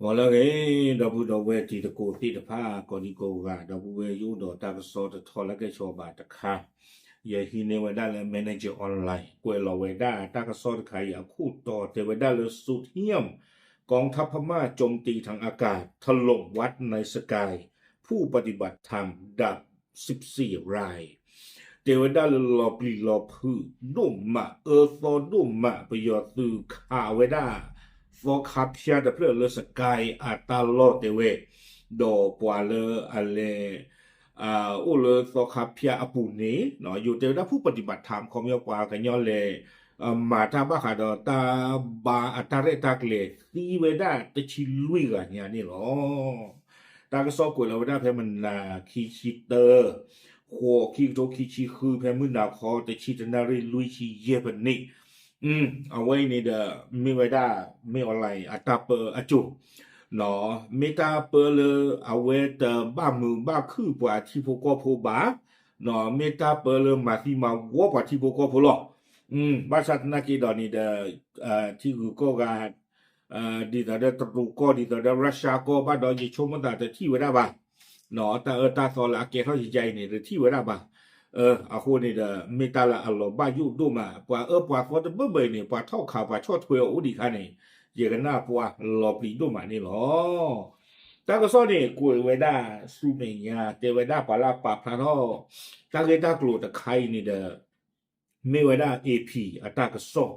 မ်လၢအဂ့ၤ ဒီပုၢ်ဒီဝဲၢ်တံၤသကိးသ့ၣ်တဖၣ် ကိးဒံကိးဂၤ ဒီပုၢ်ဝဲၢ်ယအိၣ်ဒီးတၢ်ကစီၣ်တထီလၢကဲဆီဘၣ်တခါ, ယဟံးန့ၢ်ဝဲဒၣ်လၢ Manager Online ကွဲးလီၤဝဲဒၣ်တၢ်ကစီၣ်တခါအံၤအခိၣ်တီတဲဝဲဒၣ်လၢ Sudan กองทัพพม่าโจมตีทางอากาศ ถล่มวัดในสกาย ผู้ปฏิบัติธรรมดับสิบสี่ราย တဲဝဲဒၣ်လၢလီၤပျံၤလီၤဖုးဒိၣ်မး အၢသီဒိၣ်မး ပယီၤသုးခးဝဲဒၣ် သီခါဖၠၣ်တဖျၢၣ်လၢ စကဲအတၢ်လီၢ်တဲဝဲ, ဒီးပှၤလၢအလဲၤ အိၣ်လၢသီခါဖၠၣ်အပူၤန့ၣ် ယိၤတဲဝဲဒၣ် ผู้ปฏิบัติธรรม ခီပညီပှၤကညီလဲၤ မၤတၢ်ဘၣ်ဃးဒီးတၢ်ဘါအတၢ်ရဲၣ်တၢ်ကျဲၤသံဝဲဒၣ်တဆံလွံၢ်ဂၤညါန့ၣ်လီၤ. တၢ်ကစီၣ်ကွဲးလီၤဝဲဒၣ်ဖဲမုၢ်နၤခံဆံတၢ ဃိး ခံကထိခံဆံဃု ဖဲမုၢ်နၤခီတဆံတနၣ်ရံၣ်လွံၢ်ဆံယဲၢ်မံးနံး, အဝဲအံၤန့ၣ်ဒီး မ့ၢ်ဝဲဒၣ် မ့ၢ် online အတၢ်ပၢအစိၣ် မ့ၢ်တၢ်ပၢလၢအဝဲတဘၣ်မုာ်ဘၣ်ခုၣ်ပှၤထံဖိကီၢ်ဖိဘၣ်, မ့ၢ်တၢ်ပၢလၢမၤသံမၤဝီပှၤထံဖိကီၢ်ဖိလီၤ. ဘၣ်ဆၣ်သနာ်က့ဒီးန့ၣ်ဒီး ထံဂုၤကီၢ်ဂၤ ဒ်သိးဒီးတရူးကီၢ် ဒ်သိးဒီး Russia ကီၢ်ဘၣ်ဒီး ယဆိကမိၣ်သးတထံၣ်ဝဲဒၣ်ဘၣ် တၢ်အၢတၢ်သီလၢအကဲထီၣ်ယါအံၤန့ၣ် တထံၣ်ဝဲဒၣ်ဘၣ်. အဃိန့ၣ်ဒီး မ့ၢ်တၢ်လၢအလီၤဘၣ်ယိၣ်ဒိၣ်မး ပှၤအၢပှၤသီတဘၣ်ဘၣ်အံၤန့ၣ် ပှၤထီၣ်ခးပှၤဆီၣ်ထွဲအီၤအိၣ်ဒံးခါန့ၣ် ယကနၣ်ပှၤလီၤပျံၤဒိၣ်မးန့ၣ်လီၤ. တၢ်ကစီၣ်န့ၣ် ကွဲးဝဲဒၣ်ဆူမဲာ်ညါ တဲဝဲဒၣ်ပှၤလၢအပာ်ဖျါထီၣ် တၢ်ဂ့ၢ်တၢ်ကျိၤတခါအံၤန့ၣ်ဒီး မ့ၢ်ဝဲဒၣ် AP အတၢ်ကစီၣ်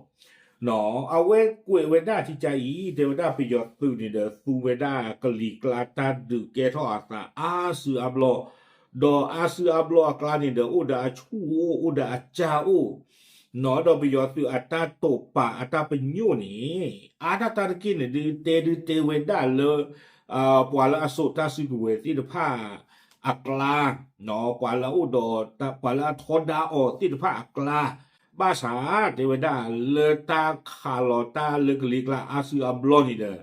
အဝဲကွဲးဝဲဒၣ်ထံကါအံၤ တဲဝဲဒၣ်ပယီၤသုးန့ၣ်ဒီး သူဝဲဒၣ်ကလံၤကျါတၢ်ဒုးကဲထီၣ်အသးအါစုအါဘျီ, ဒီးအါစုအါဘျီအကျါန့ၣ်ဒီး အိၣ်ဒီးအဆူၣ်အိၣ် အိၣ်ဒီးအစၢ်အိၣ်, ဒီးပယီၤသုးအတၢ်တိာ်ပာ်အတၢ်ပညိၣ်န့ၣ် အါတၢ်တၢ်တက့ၢ်န့ၣ် ဒုးတဲဒုးတဲဝဲဒၣ်လၢ ပှၤလၢအစိာ်တၢ်စုကဝဲၤသ့ၣ်တဖၣ်အကျါ, ပှၤလၢအအိၣ်ဒီး ပှၤလၢအထီဒါအီၤသ့ၣ်တဖၣ်အကျါ, ဘၣ်ဆၣ်တဲဝဲဒၣ်လၢတၢ်ခးလီၤတၢ်လၢကလံၤကျါအါစုအါဘျီန့ၣ်ဒီး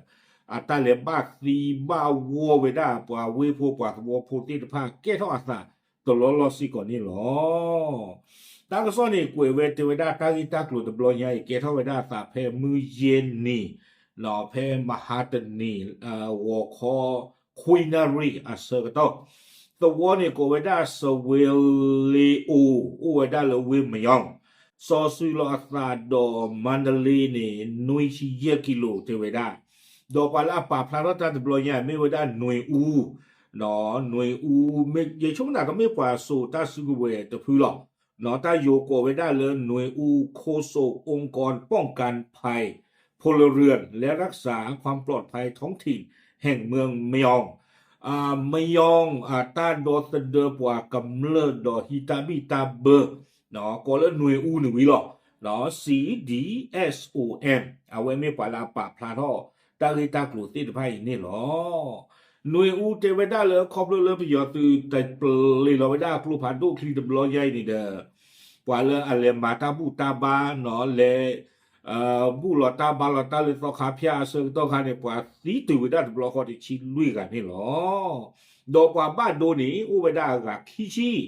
အတၢ်လဲၤဘၣ်သံဘၣ်ဝီဝဲဒၣ် ပှၤဝ့ၢ်ဖိပှၤသဝီဖိသ့ၣ်တဖၣ်ကဲထီၣ်အသးတလီၢ်လီၢ်စ့ၢ်ကီးန့ၣ်လီၤ. တၢ်ကစီၣ်န့ၣ် ကွဲးဝဲတဲဝဲဒၣ်တၢ်ဂ့ၢ်တၢ်ကျိၤတဘျီညါအံၤ ကဲထီၣ်ဝဲဒၣ်အသးဖဲမုၢ်ယဲၢ်နံၤ ဖဲမဟါတနံၤ ဂီၤခီ ခွံနၣ်ရံၣ်အဆၢကတီၢ်, သဝီန့ၣ်ကိးဝဲဒၣ် စဝ့လ့အိ, အိၣ်ဝဲဒၣ်လၢဝ့ၢ်မယီၤ, စီၤစုၤလီၤအသးဒီးမါဒလ့န့ၣ် နွံဆံယဲၢ်ကံလိၤတဲဝဲဒၣ်, ဒီးပှၤလၢအပာ်ဖျါထီၣ်တၢ်တဘျီညါ မ့ၢ်ဝဲဒၣ်နွ့အူ, နွ့အူ ယဆိကမိၣ်သးကမ့ၢ်ပှၤစိာ်တၢ်စုကဝဲၤတဖုလီၤ. တၢ်ယိၤကိးဝဲဒၣ်လၢနွ့အူ โฆษกองค์กรป้องกันภัยพลเรือนและรักษาความปลอดภัยท้องถิ่นแห่งเมืองมยอง မယီၤ အတၢ်ဒီသဒၢပှၤကမျၢၢ်ဒီးဟံးတၢ်ဘံၣ်တၢ်ဘၢ ကိးလၢနွ့အူန့ၣ်ဝံၤလီၤ, C D S O M အဝဲမ့ၢ်ပှၤလၢအပာ်ဖျါထီၣ် တၢ်ဂ့ၢ်တၢ်ကျိၤသ့ၣ်တဖၣ်အံၤန့ၣ်လီၤ. နွ့အူတဲဝဲဒၣ်လၢခီဖျိလၢပယီၤသုးတပျ့ၤလီၤဝဲဒၣ်ကျိဖးဒိၣ်ချံတဘျီညါအံၤန့ၣ်ဒီး ပှၤလၢအလဲၤမၤတၢ်ဘူၣ်တၢ်ဘါနီၤ လဲၤ ဘူၣ်လီၤတၢ်ဘါလီၤတၢ်လၢသီခါဖၠၣ်အဆၢကတီၢ်ခါန့ၣ် ပှၤသံတုၤဝဲဒၣ်တဘျီဃီတဆံလွံၢ်ဂၤန့ၣ်လီၤ. ဒီးပှၤဘၣ်ဒိန့ၣ် အိၣ်ဝဲဒၣ်အဂၤခံဆံ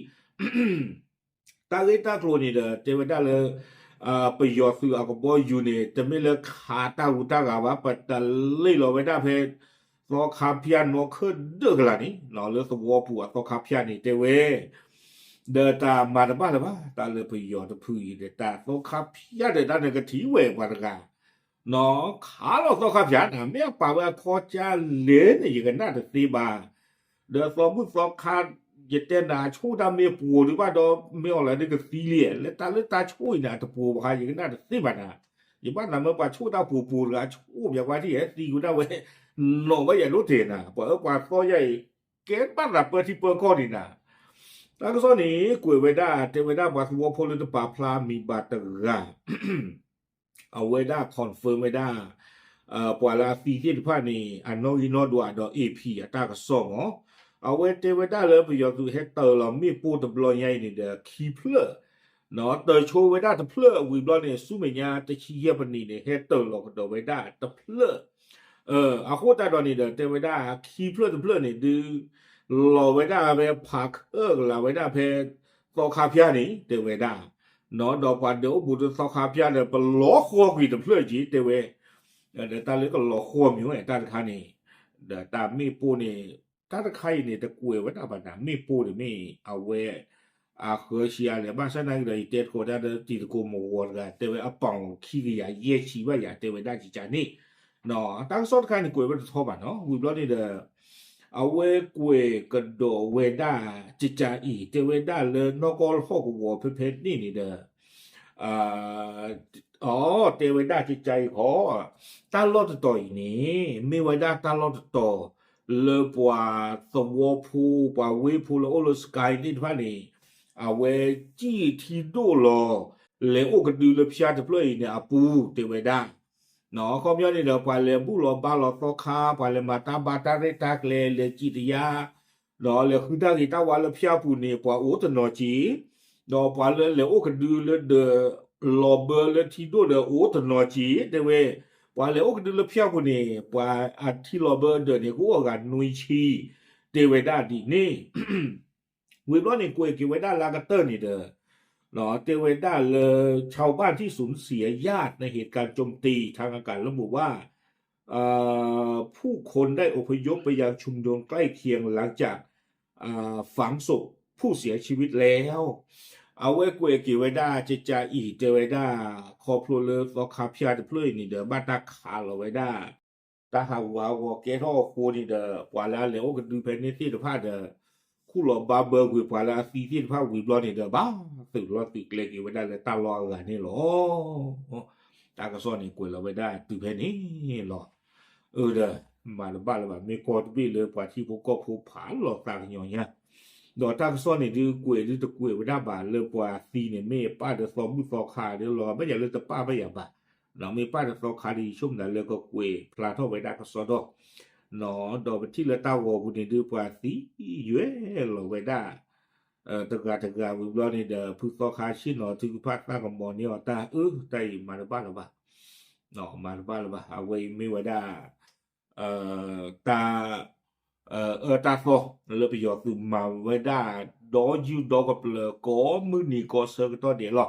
တၢ်ဂ့ၢ်တၢ်ကျိၤန့ၣ်ဒီး တဲဝဲဒၣ်လၢ ပယီၤသုးအကဘီယူၤန့ၣ် တမ့ၢ်လၢခးတၢ်ဂုၤတၢ်ဂၤဘၣ် ပတလ့ၣ်လီၤဝဲဒၣ်ဖဲ သီခါဖၠၣ်နီၢ်ခၢၣ်ဒၢၣ်ကလာ်န့ၣ် လၢသဝီပူၤအသီခါဖၠၣ်န့ၣ် တဲဝဲ ဒီးတၢ်မၤတဘၣ်လၢၤဘၣ် တၢ်လၢပယီၤတဖုအံၤဒီး တၢ်သီခါဖၠၣ်ဒီးတၢ်န့ၣ်ကထံၣ်ဝဲပှၤတဂၤ နီၤ ခးလီၤသီခါဖၠၣ်န့ၣ် မ့ၢ်အပာ်ဝဲအခီကၢ်လဲၣ်န့ၣ် ယကနၣ်တသ့ဘၣ်. ဒီးသီဘူၣ်သီခါ ယတဲနၤ ဆိၣ်တၢ်မ့ၢ်ပှိၤဒံးဘၣ်ဒီး မ့ၢ်အီၤလၢဒ်ကသံလံ လၢတၢ်လၢတၢ်ဆိၣ်အံၤန့ၣ် အတပှိၤဘၣ်ဃး ယကနၣ်တသ့ဘၣ်နၤ. ယဘၣ်နၤမ့ၢ်ပှၤဆိၣ်တၢ်ပှိၤပှိၤတဂၤ ဆိၣ်ပၠးကွၢ်ထံၣ် သံကွံာ်ဒၣ်ဝဲ နီၢ်ဝဲယၤဒိၣ်တ့ၢ်နၤ ပှၤအၢပှၤသီယၤအံၤ ကဲဘၣ်သးပၢထံပၢကီၢ်န့ၣ်နၤ. တၢ်ကစီၣ်န့ၣ် ကွဲးဝဲဒၣ် တဲဝဲဒၣ်ပှၤသဝီဖိလၢတပာ်ဖျါမံၤဘၣ်တဂၤ အဝဲဒၣ် confirm ဝဲဒၣ် ပှၤလၢအသံသ့ၣ်တဖၣ်န့ၣ် အနီၣ်ဂံၢ်နီၣ်ဒွးဒီး AP အတၢ်ကစီၣ်မး အဝဲတဲဝဲဒၣ်လၢပယီၤသုးဟဲတၢၤလီၤမ့ၣ်ပိၢ်တဘျီညါအံၤန့ၣ်ဒီး ခံဖျၢၣ် တၢၤဆိဝဲဒၣ်တဖျၢၣ်ဝံၤဘျီန့ၣ် ဆူမဲာ်ညါတဆံယဲၢ်မံးနံးန့ၣ် ဟဲတၢၤလီၤကဒီးဝဲဒၣ်တဖျၢၣ် အဃိသတးဒီးန့ၣ်ဒီး တဲဝဲဒၣ်ခံဖျၢၣ်တဖျၢၣ်န့ၣ်ဒုး လီၤဝဲဒၣ်ဖဲဖးခၢၣ်ကလၤဝဲဒၣ်ဖဲ သီခါဖၠၣ်န့ၣ် တဲဝဲဒၣ် ဒီးပှၤဒုးအိၣ်ဘူးတသီခါဖၠၣ်ဒီး ပလီၤဃီကွံာ်တဖျၢၣ်က့ၤ တဲဝဲ ဒီးတၢ်လၢကလီၤဃီမ့ၢ်ဝဲတၢ်တခါန့ၣ် ဒီးတၢ်မ့ၣ်ပိၢ်န့ၣ် တၢ်တခါအံၤန့ၣ် တကွဲးဝဲဒၣ်ဘၣ်နၤ မ့ၣ်ပိၢ်န့ၣ်မ့ၢ်အဝဲ အဃၢၤဆံးအါလဲၣ် ဘၣ်ဆၣ်နာ်က့ဒီး ယတဲသကိးတၢ်ဒီးတံၤသကိးမုၢ်ဂီၤတဂၤ တဲဝဲအပီၣ်ခံကယၤယဲၢ်ဆံဘၣ်ယၤ တဲဝဲဒၣ်ကကန့ၣ် တၢ်ကစီၣ်တခါန့ၣ် ကွဲးဝဲတထီဘၣ်နီၤ ဝံၤဘျီန့ၣ်ဒီး အဝဲကွဲးကဒီးဝဲဒၣ်ကကအံၤ တဲဝဲဒၣ်လၢနီၢ်ကီၢ်ဟီၣ်ကဝီၤဖဲဖဲန့ၣ်န့ၣ်ဒီး အ တဲဝဲဒၣ်ကကအံၤဃီ တၢ်လီၢ်တတီၤအံၤန့ၣ် မ့ၢ်ဝဲဒၣ်တၢ်လီၢ်တတီၤ လၢပှၤသဝီဖိ ပှၤဝ့ၢ်ဖိလၢအိၣ်လၢ Sky သ့ၣ်တဖၣ်န့ၣ် အဝဲစံၣ်ထံဒိၣ်လီၤ လဲၤအိၣ်ကဒုလၢဖၠၣ်တဖျၢၣ်အံၤန့ၣ်အပူၤ တဲဝဲဒၣ် ခီပညီန့ၣ်ဒီး ပှၤလဲၤဘူၣ်လီၤဘါလီၤသီခါ ပှၤလဲၤမၤတၢ်ဘါတၢ်ရဲၣ်တၢ်ကျဲၤ လဲၤစံၣ်တယါ ဒီးလဲၤဃုတၢ်ဂ့ၤတၢ်ဝါလၢဖၠၣ်ပူၤန့ၣ် ပှၤအိၣ်တနီၤက့ၤ ဒီးပှၤလၢလဲၤအိၣ်ကဒုလၢဒၢးလီၤဘၢလၢထံဒိၣ်ဒီးအိၣ်တနီၤက့ၤ တဲဝဲ ပှၤလဲၤအိၣ်ကဒုလၢဖၠၣ်ပူၤန့ၣ် ပှၤအထံလီၤဘၢဒၢးန့ၣ် ကအိၣ်အဂၤနွံဆံ တဲဝဲဒၣ်ဒ်န့ၣ် ဝံၤဘျီန့ၣ် ကွဲးက့ၤဝဲဒၣ်လၢအကတၢၢ်န့ၣ်ဒီး တဲဝဲဒၣ်လၢ ชาวบ้านที่สูญเสียญาติในเหตุการณ์โจมตีทางอากาศระบุว่า ผู้คนได้อพยพไปยังชุมชนใกล้เคียงหลังจาก ฝังศพผู้เสียชีวิตแล้ว အဝဲကွဲးက့ၤဝဲဒၣ် ကကအံၤ တဲဝဲဒၣ် ခီဖျိလၢသီခါဖၠၣ်တဖျၢၣ်အံၤန့ၣ်ဒီး ဘၣ်တၢ်ခးလီၤဝဲဒၣ် တၢ်ဟးဂူာ်ဟးဂီၤကဲထီၣ်အဃိန့ၣ်ဒီး ပှၤလၢအလဲၤအိၣ်ကဒုဖဲန့ၣ်သ့ၣ်တဖၣ်ဒီး ခူၣ်လီၤဘါဘၢကွံာ်ပှၤလၢအသံသ့ၣ်တဖၣ်ဝံၤဘျီန့ၣ်ဒီး ဘၣ်သုးလီၤသုးကျဲက့ၤဝဲဒၣ်လၢတၢ်လီၢ်အဂၤန့ၣ်လီၤ. တၢ်ကစီၣ်န့ၣ်ကွဲးလီၤဝဲဒၣ်တုၤဖဲန့ၣ်လီၤ. အၢဒီး မၤတဘၣ်လၢၤဘၣ် မ့ၢ်ကီၢ်တဘ့ၣ်လၢပှၤထံဖိကီၢ်ဖိဖးလီၤသးကညီၤညါ ဒီးတၢ်ကစီၣ်န့ၣ်ဒုးကွဲးဒုးတကွဲးဝဲဒၣ်ဘၣ်လၢပှၤသံန့ၣ် မ့ၢ်ပၣ်ဒီးသီဘူၣ်သီခါဒီးလီၤ ဘၣ်ယၤလၢတပၣ်ဘၣ်ယၤဘၣ် မ့ၢ်ပၣ်ဒီးသီခါဒီး ယဆိကမိၣ်ဒၣ်လၢကကွဲးဖျါထီၣ်ဝဲဒၣ်ကစီဒီ ဒီးပထံၣ်လၢတၢ်ဂီၤပူၤန့ၣ်ဒုး ပှၤသံယွဲလီၤဝဲဒၣ် တဂၤတဂၤဝံၤဘျီန့ၣ်ဒီး ဖုသီခါဆ့ၣ်နီၤ ထုကဖၣ်သၣ်ကမီၤန့ၢ်အီၤတၢ်အၢ တၢ်အံၤမၤတဘၣ်လၢၤဘၣ် မၤတဘၣ်လၢၤဘၣ် အဝဲအံၤမ့ၢ်ဝဲဒၣ် တၢ် အၢတၢ်သီ လၢပယီၤသုးမၤဝဲဒၣ် ဒီးယူၢ်ဒီကပျၢၤ ကိးမုၢ်နံၤကိးဆၢကတီၢ်ဒဲးလီၤ.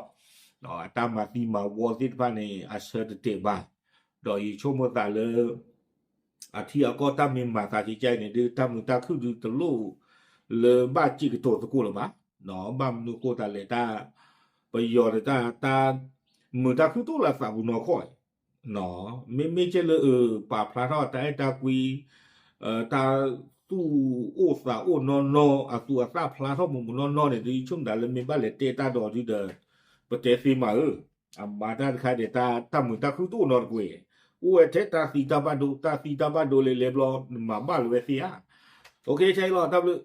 အတၢ်မၤသံမၤဝီသ့ၣ်တဖၣ်န့ၣ် အဆၢတတဲာ်ဘၣ်. ဒီးယဆိကမိၣ်သးလၢ အထံအကီၢ်တၢ်မ့ၢ်မၤသးကကဲအံၤန့ၣ်ဒုး တၢ်မုာ်တၢ်ခုၣ်ဒုးတလိၣ်လၢဘၣ်စံးကတိၤသကိးလၢၤဘၣ်. ဘၣ်မနုၤဃိသးလဲၣ် တၢ် ပယီၤဒီးတၢ် တၢ်မုာ်တၢ်ခုၣ်တအိၣ်လၢအသးပူၤနီၢ်ခီၣ် မ့မ့ၢ်ကဲလၢအပာ်ဖျါထီၣ်တၢ်အဲၣ်တၢ်ကွံ တၢ်သူၣ်အိၣ်သးအိၣ်နီၢ်နီၢ် အသူၣ်အသးဖျါထီၣ်မုၢ်မုၢ်နီၢ်နီၢ်န့ၣ်ဒုး ယဆိကမိၣ်ဒၣ်လၢမ့ၢ်ဘၣ်လဲၤတဲတၢ်ဒီးဒုးဒီး ပတဲသ့မးဧၢ, အမၤတၢ်တခါဒဲး တၢ်မုာ်တၢ်ခုၣ်တအိၣ်နီတကွဲး, အိၣ်ဝဲထဲတၢ်သံတၢ်ဘၣ်ဒိ တၢ်သံတၢ်ဘၣ်ဒိလဲၤလဲၤဘျီ နမၤဘၣ်လၢၤဝဲသ့ဧါ. ခဲအံၤလီၤ တၢ်ဘျုး